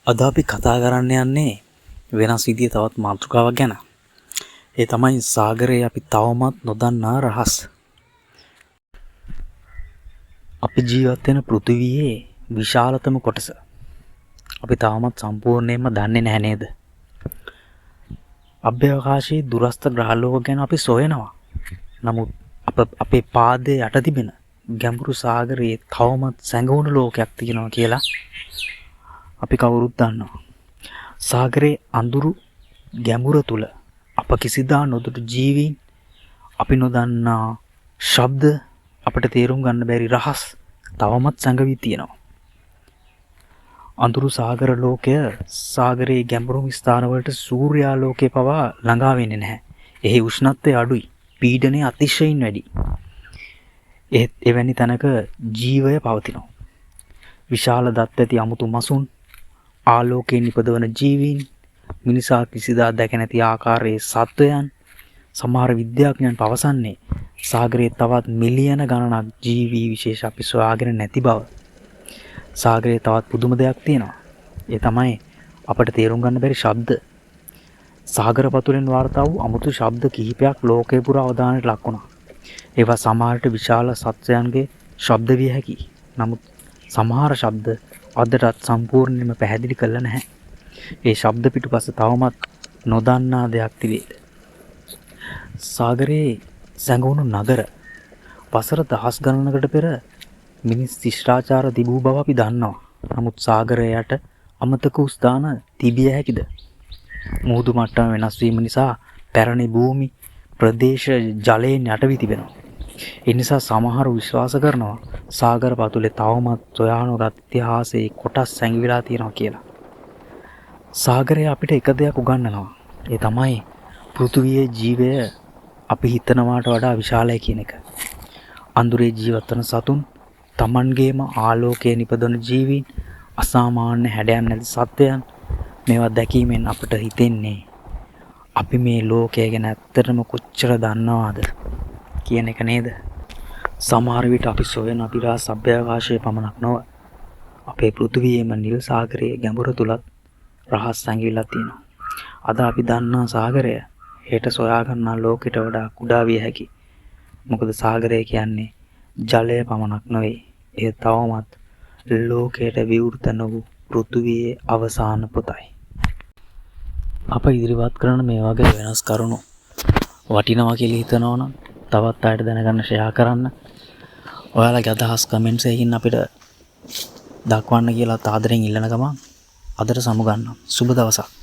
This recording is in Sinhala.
අද අපි කතා කරන්න යන්නේ වෙනස් විදිය තවත් මාතෘකාවක් ගැන. ඒ තමයි සාගරයේ අපි තවමත් නොදන්නා රහස්. අපි ජීවත් වෙන පෘථිවියේ විශාලතම කොටස අපි තවමත් සම්පූර්ණයෙන්ම දන්නේ නැහැ නේද? අභ්‍යවකාශයේ දුරස්ථ ග්‍රහලෝක ගැන අපි සොයනවා. නමුත් අපේ පාදයේ යට තිබෙන ගැඹුරු සාගරයේ තවමත් සැඟවුණු ලෝකයක් තියෙනවා කියලා අපි කවුරුත් දන්නවා. සාගරයේ අඳුරු ගැඹුර තුල අප කිසිදා නොදුටු ජීවීන්, අපි නොදන්නා ශබ්ද, අපට තේරුම් ගන්න බැරි රහස් තවමත් සැඟවී තියෙනවා. අඳුරු සාගර ලෝකය සාගරයේ ගැඹුරුම ස්ථානවලට සූර්යාලෝකය පවා ළඟා වෙන්නේ නැහැ. එහි උෂ්ණත්වය අඩුයි. පීඩනය අතිශයින් වැඩි. එහෙත් එවැනි තැනක ජීවය පවතිනවා. විශාල දත් ඇති අමුතු මසුන්, ආලෝකයෙන් නිපදවන ජීවීන්, මිනිසා කිසිදා දැක නැති ආකාරයේ සත්වයන්. සමහර විද්‍යාඥයන් පවසන්නේ සාගරයේ තවත් මිලියන ගණනක් ජීවී විශේෂ අපි සොයාගෙන නැති බව. සාගරයේ තවත් පුදුම දෙයක් තියෙනවා. ඒ තමයි අපට තේරුම් ගන්න බැරි ශබ්ද. සාගර පතුලෙන් වාර්තා වූ අමුතු ශබ්ද කිහිපයක් ලෝකය පුරා අවධානයට ලක් වුණා. ඒවා සමහරට විශාල සත්වයන්ගේ ශබ්ද විය හැකියි. නමුත් සමහර ශබ්ද අදටත් සම්පූර්ණයෙන්ම පැහැදිලි කරලා නැහැ. ඒ ශබ්ද පිටුපස තවමත් නොදන්නා දෙයක් තිබේද? සාගරයේ සැඟවුණු නගර. වසර දහස් ගණනකට පෙර මිනිස් ශිෂ්ටාචාර තිබූ බව අපි දන්නවා. නමුත් සාගරය යට අමතක වූ ස්ථාන තිබිය හැකිද? මුහුදු මට්ටම වෙනස් වීම නිසා පැරණි භූමි ප්‍රදේශ ජලයෙන් යට වී තිබෙනවා. ඒ නිසා සමහරු විශ්වාස කරනවා සාගර පතුලේ තවමත් සොයා නොගත් ඉතිහාසයේ කොටස් සැඟවිලා තියෙනවා කියලා. සාගරය අපිට එක දෙයක් උගන්වනවා. ඒ තමයි පෘථුවියේ ජීවය අපි හිතනවාට වඩා විශාලයි කියන එක. අඳුරේ ජීවත් වන සතුන්, තමන්ගේම ආලෝකය නිපදවන ජීවීන්, අසාමාන්‍ය හැඩයන් නැති සත්වයන්, මේවා දැකීමෙන් අපට හිතෙන්නේ අපි මේ ලෝකය ගැන ඇත්තටම කොච්චර දන්නවාද කියන එක නේද? සමහර විට අපි සොයන අභිරහස් අභ්‍යවකාශය පමණක් නොව අපේ පෘථිවියේම නිල් සාගරයේ ගැඹුර තුලත් රහස් සැඟවිලා තියෙනවා. අද අපි දන්නා සාගරය හෙට සොයා ගන්නා ලෝකෙට වඩා කුඩා විය හැකියි. මොකද සාගරය කියන්නේ ජලය පමණක් නොවේ. එය තවමත් ලෝකයට විවෘත නොවූ පෘථිවියේ අවසාන පොතයි. අප ඉදිරිපත් කරන මේ වගේ වෙනස් කරුණු වටිනවා කියලා හිතනවා නම් තවත් අයට දැනගන්න ෂෙයා කරන්න. ඔයාලගේ අදහස් කමෙන්ට්ස් එකකින් අපිට දක්වන්න කියලා ආදරෙන් ඉල්ලන ගමන් අදට සමුගන්නම්. සුබ දවසක්.